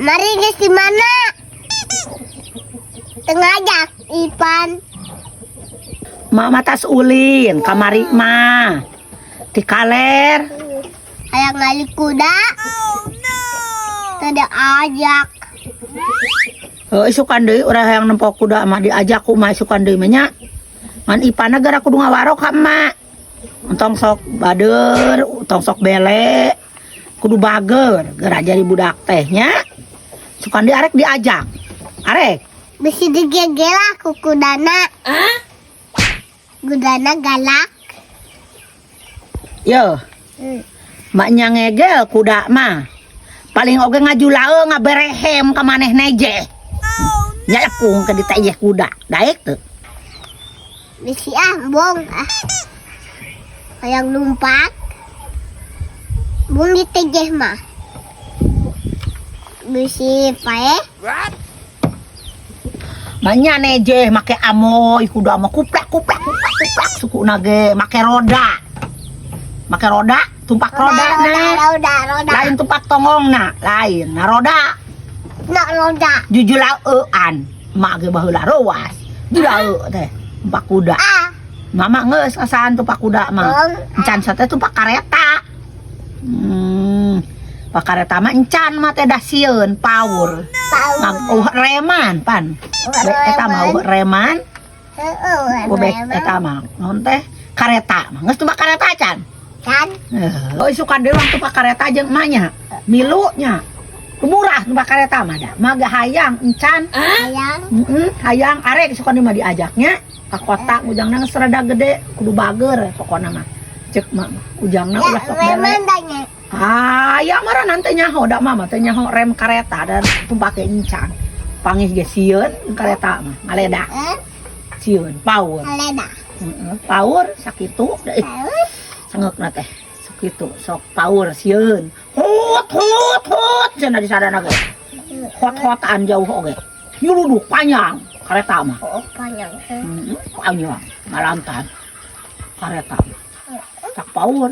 Kamari geus di mana? Teu ngajak Ipan. Mak mah tas ulin kamari mah. Ti kaler. Hayang ngali kuda. Teu diajak. Oh, isukan deui urang hayang nempo kuda mah diajak ku mah isukan deui mah nya. Ngan Ipana gara kudu ngawarok ka emak. Entong sok bader, entong sok bele. Kudu bager, geura jadi budak teh nya. Sukan deui arek diajak. Arek. Bisi digegel ku kudana. Kudana galak. Yo, maknya ngegel kuda mah. Paling oge ngajulaeung ngaberehem ka maneh neje. Nyalekung ke ditejeh kuda. Daek teu? Bisi ah, bong ah. Hayang numpak. Bung ditejeh mah. Bisi paeh. Maknya nejeh make amoy kuda mah kuplak kuplak kuplak kuplak suku nage make roda. Make roda, tumpak roda, Roda, nah. Roda, roda. Lain tumpak tonggong na, lain. Nah, roda. Nak roda. Jujulaean. Mak ge baheula reuas. Julaeu teh tumpak kuda. Ah, Mama geus ngasaan tumpak kuda mah. Bong. Encan sate tumpak kareta. Pak kareta mah encan mah teh dah sieun power. Tahu. Ngag oh, reman pan. Eta mah oh, reman, Heeh, bebek eta mah naon teh kareta mah. Geus tumpak kareta can? Kan. Eh, oh, isukan deui urang tumpak kareta jeung emaknya. Milu nya. Murah tumpak kareta mah da. Mah ge hayang encan. Hayang. Heeh, hayang arek isukan deui mah diajaknya ka kota, ujangna geus rada gede kudu bager pokona mah. Cek mah ujangna Ya, ulah sok bele. reman tanya. Hayang marah nanti nyaho da mama teh nyaho rem kareta dan tumpake encan. Pangih ge sieun kareta mah ngaledak. Eh, Sieun power. Aleda. Heeh, power sakitu da ih, sangeukna teh sakitu sok power sieun. Hut hut hut cenah di sadana ge. Hot-hotan jauh oge. Nyuluduk panjang kareta mah. Oh, panjang. Heeh, panjang ngalantan kareta. Tak power.